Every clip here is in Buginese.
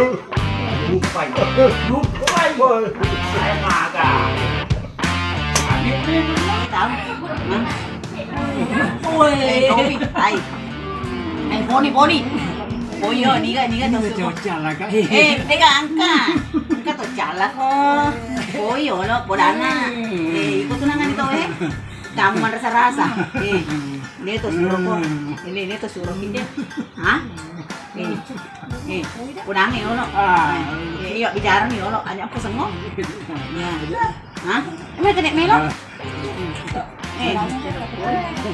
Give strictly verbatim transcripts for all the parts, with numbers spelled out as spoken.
Lupai. Lupai. Ayo maga. Ayo, ayo, ayo. Tahu? Hah? Woi. Eh, Kowi. Hai. Eh, Poni, Poni. Boyo, niga, niga to. Ini cocok lah, Kak. Eh, tega angka. Angka to cala ko. Boyo lo, podana. Eh, iko tunangan itu, eh. Kamu merasa-rasa. Eh, ini to suro ko. Ini, ini to suro kita. Hah? Eh, eh, udangngi yolo. Ah. Eh, iya, bicara ni yolo. Hanya apa semua? Ya. Hah? Emang kena melo? Eh,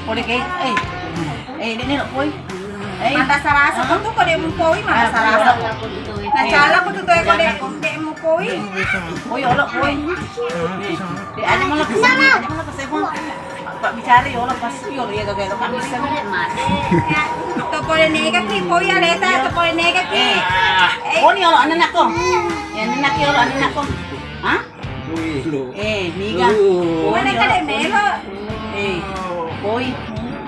pole ke, eh. Eh, ini lo, poi. Eh. Mata sarasa ko tu ko de' mupoi, mata sarasa. Nah, cala ko tu to ko de', de' mupoi. Poi, yolo, poi. Eh, ada malah pesan, ada malah pesan. Pak bicara yolo, pas yolo ya, gak, gak, gak bisa. To pole nega ki, poi ya leta, to pole nega ki. Eh. Eh. Poni yolo, anak-anak ko. Eh, anak-anak yolo, anak-anak ko. Hah? Eh, niga. Mana kada melo? Eh, poi.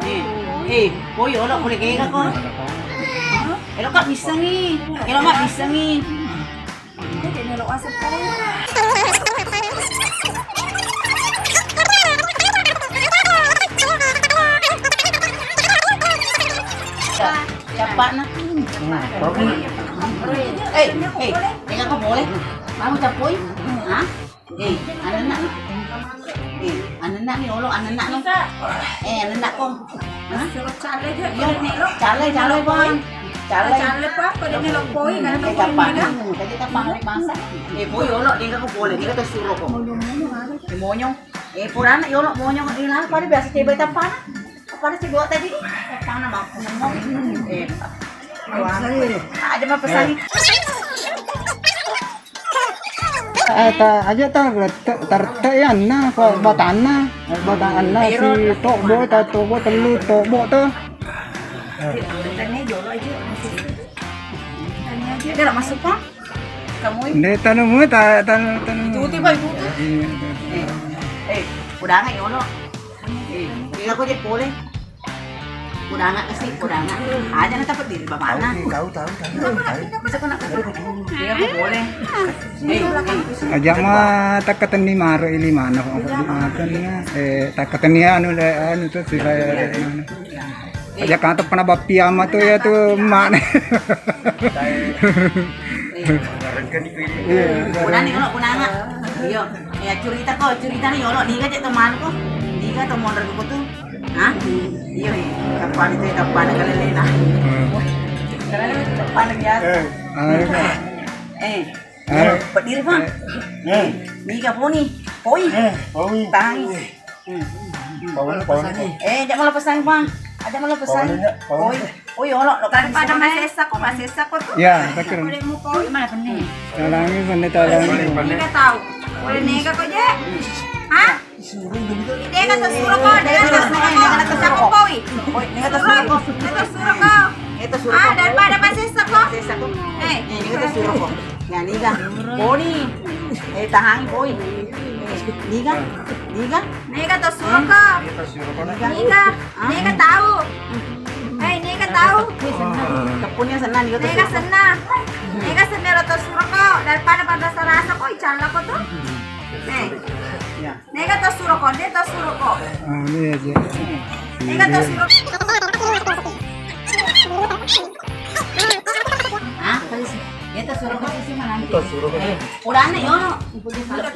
Eh, eh, poi, yolo, pole kega ko. Elo ka missengi. Elo ma missengi. Capakna. Eh, eh, tega ko pole. Mau capoi? Hah? Eh, anenna. Eh, anenna ni, olo, anenna no. Eh, anenna ko. Hah? Suro cale aja, iya, cale, cale, Bang. Cale. Cale, Pak, pada melo poi, kan? Eh, tapang. Tadi tapang, masa. Eh, poi, olo, dia ko pole, dia to suro ko. Eh, monyong. Eh, purana, yolo, monyong. Eh, nah, pada biasa cebe tapang. Apa ada cebe tadi? Tapang, mampu semua. Eh, aja mah pesan. Eh, ta-, aja ta-, rete-, tarte ya, anna, ko batanna, batang anna, si tokbo, ta tokbo, tellu tokbo to. Tanya aja, masuk, Pak. Kamu ini. Nde, tanu mu, ta-, tanu, tanu. Ikuti, Pak, ikuti. Iya, iya. Eh, eh, udah nggak, yolo? Eh, iya, aku jadi boleh. Udah anak sih, udah anak. Aja na tapet diri bapakna. Tahu, tahu, tahu, tahu. Bisa kena. Iya, boleh. Eh, eh. Aja ma takkatenni maro ili mana kok makan ya. Eh, takkatenni anu le, anu tu sifat anu. Aja kata pernah bapi ama tu ya tu mana. Iya. Kunani kalau kunanga. Iyo. Ya curita ko, curita ni yolo, niga cek teman ko. Niga to mondor ko tu. Hah? Iyo, iya. Kapan itu, kapan kalelena. Hmm. Kalelena kapan biasa. Eh. Ah, iya. Eh. Eh. Pediri, Bang. Eh. Niga poni. Poi. Eh, poi. Tangi. Hmm. Poni, poni. Eh, jangan malah pesan, Bang. Aja malah pesan. Poni, ya, poni. Poi. Oh, iya, lo, lo kan pada masessa ko, masessa ko tu. Ya, takir. Boleh mu poi. Mana penne? Talangi, penne, talangi. Niga tahu. Boleh nega ko je. Hah? Nega to suro ko, nega to suro ko, nega to suro ko, poi. Poi, nega to suro ko. Nega to suro ko. Nega to suro ko. Ah, daripada masessa ko. Masessa ko. Eh, nega to suro ko. Ya, niga. Poni. Eh, tahangi, poi. Eh, niga. Niga. Nega to suro ko. Niga. Niga. Nega tahu. Eh, nega tahu. Teppuni senna, niga to suro ko. Nega senna. Nega senna lo to suro ko. Daripada pada rasa-rasa ko, icalla ko tu. Eh. Ya. Nega to suro ko, de to suro ko. Ah, ini aja. Nega to suro ko. Ah, tadi sih. Nega to suro ko sih mana? To suro ko. Eh, udah aneh, yo.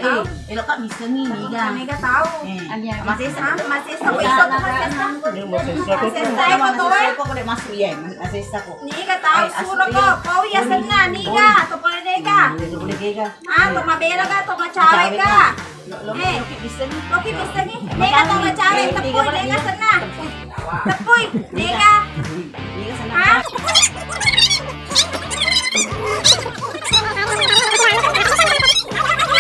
Eh, elo ka missengi, niga. Nega tahu. Eh, masessa, masessa ko iso, masessa. Ini masessa ko. Masessa ko, ko de masuk ya, masessa ko. Niga tahu suro ko, ko iya senna, niga, to pole nega. To pole nega. Ah, to mabela ga, to macawe ga. Lo, lo, eh, lo ki bisa ni. Lo ki bisa ni. Nega to macawe, tepui, nega senna. Tepui, nega. Nega senna. Ah.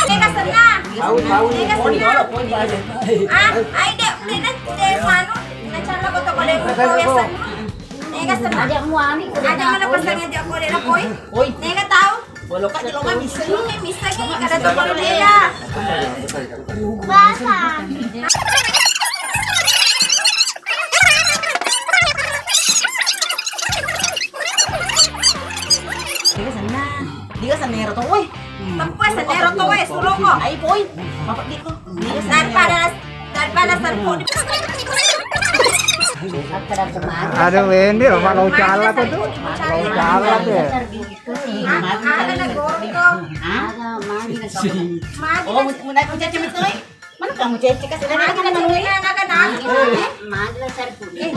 Nega senna. Tahu, tahu. Nega senna. Ah, ai de, de, de manu. Nacalla ko to pole ko ya senna. Nega senna. Aja muani. Aja mana pesan aja ko de poi. Oi. Nega tahu. Boloka di loma bisa ni, bisa ni, kada to pole nega. Bahasa. Nega senna. Dia senero to, woi. Tempo senero to, woi, suruh ko. Ai, poi. Bapak Diko. Daripada, daripada serpong. Aduh, Wendy, lo mak lo cala tuh. Lo cala tuh. Ada, ada goreng ko. Hah? Magi. Oh, mau naik kucing cemit tuh. Mana kamu cece? Kasih lihat anak-anak dulu ya. Anak-anak. Magi, magi, magi. Eh,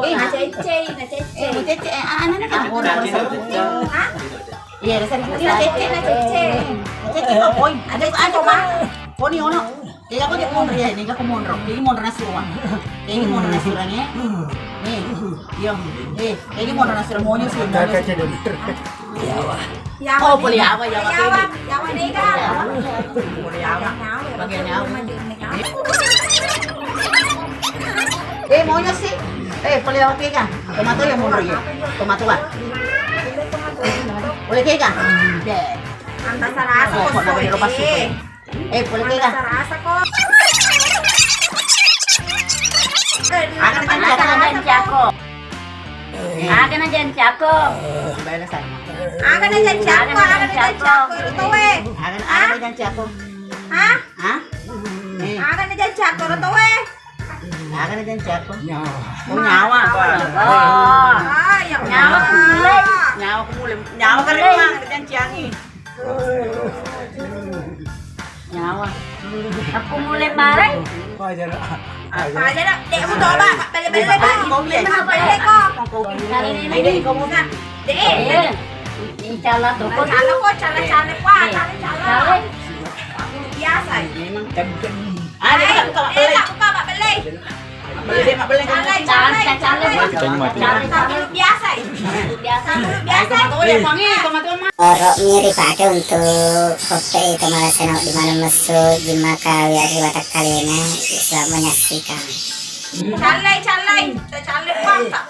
eh, na cece, na cece. Eh, na cece, eh, anak-anak kamu. Hah? Iya, dasar itu na cece, na cece. Na cece kok, boy. Ada, ada, Bang. Oh, ni ono. Jadi aku dia monro ya, ini aku monro. Jadi monro nasi rumah. Jadi monro nasi rumah ni. Nih, iya. Eh, jadi monro nasi rumah ni sih. Ada cece dulu. Yawa. Oh, pole yawa, yawa, yawa, yawa, yawa, yawa. Pole yawa. Bagian yawa. Eh, maunya sih. Eh, pole yawa kega. Tomato ya, mau ya. Tomato, Pak. Boleh kega? Deh. Antasarasa. Oh, kok namanya lupa sih? Eh, pole kega? Antasarasa kok. Ada janji aku. Aga na janji aku. Aga na janji aku, aga na janji aku, ero towe. Aga na, aga na janji aku. Hah? Hah? Eh. Aga na janji aku, ero towe. Aga na janji aku. Nyawa. Oh, nyawa. Oh. Ah, ya nyawa Allah. Kumule. Nyawa kumule. Nyawa kare mang janji angi. Nyawa. Aku mulai marah. Apa aja nak? Apa aja nak? Dek, mu coba, Pak. Beli-beli, Pak. Beli-beli, Pak. Beli, kok. Ini, ini, ini. Dek. Eh, ini cala tuh. Cala kok, cala, cala, Pak. Cala, cala. Biasa. Memang kenceng. Ada, Pak, beli. Pak, beli. Beli, Pak, beli. Cala, cala, cala. Biasa, ya? Biasa. Biasa. Oro'mi ripake untuk koppe itu malasena di mana messu jimaka wiari watakkalena, selamat menyaksikan. Calai, calai, calai, Pak, tak.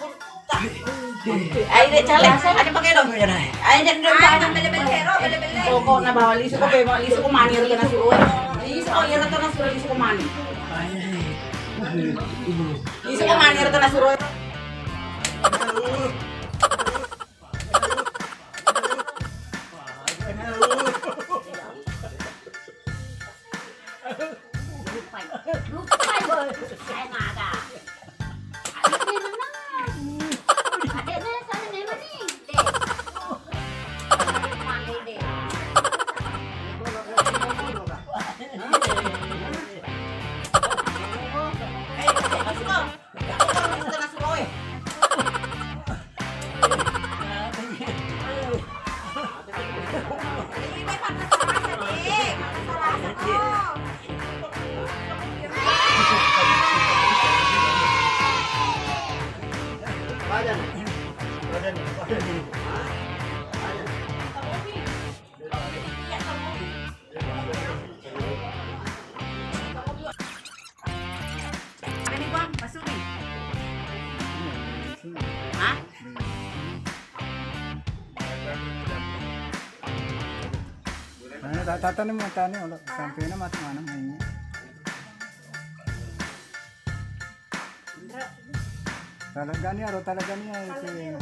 Ayo deh, calai, ada pakai dong, ya, nah. Ayo, jadi dong, calai. Bele-bele, ro, bele-bele. Pokoknya bawa lisu, kok bawa lisu, kok mani, ro, kena suruh. Lisu, kok, iya, ro, kena suruh, lisu, kok mani. Lisu, kok mani, ro, kena suruh. Ini, Bang, masuk nih. Hah? Nah, tak tata nih matanya, kalau sampai ini mati mana mainnya. Talagani, aro talagani ya, itu ya.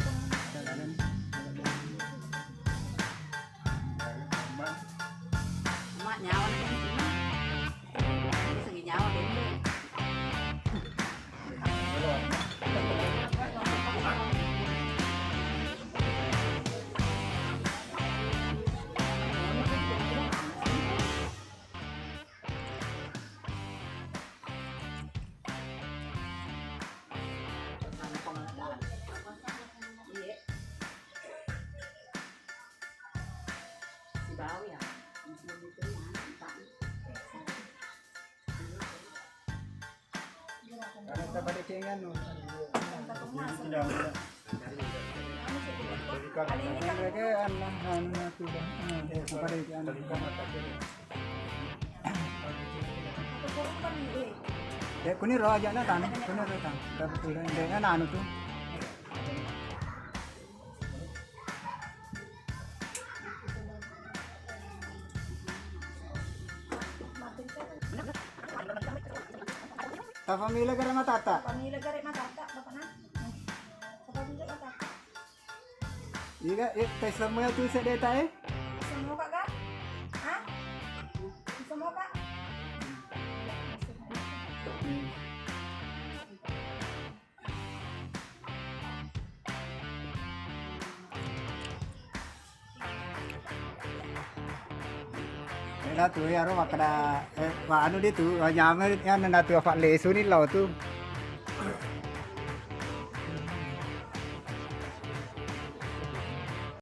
Talagani. Mak, nyawa nih, segi nyawa bende. Karena kita pada kengan, no. Jadi, kalau ini kan lagi anak, anu, aku dah. Eh, pada itu anak. Ya, kuni roh aja na tan, kuni roh tan. Kebetulan dia kan anu tuh. Tafamila gara matata. Tafamila gara matata, Bapak na. Tafamila matata. Iya, eh, tes lemnya tuh sedeta, eh. Mau kak kak? Hah? Bisa mau kak? Eda tu iyaro makkeda, eh, wa anu di tu, wa nyameng ya nenda tu apa lesu ni lao tu.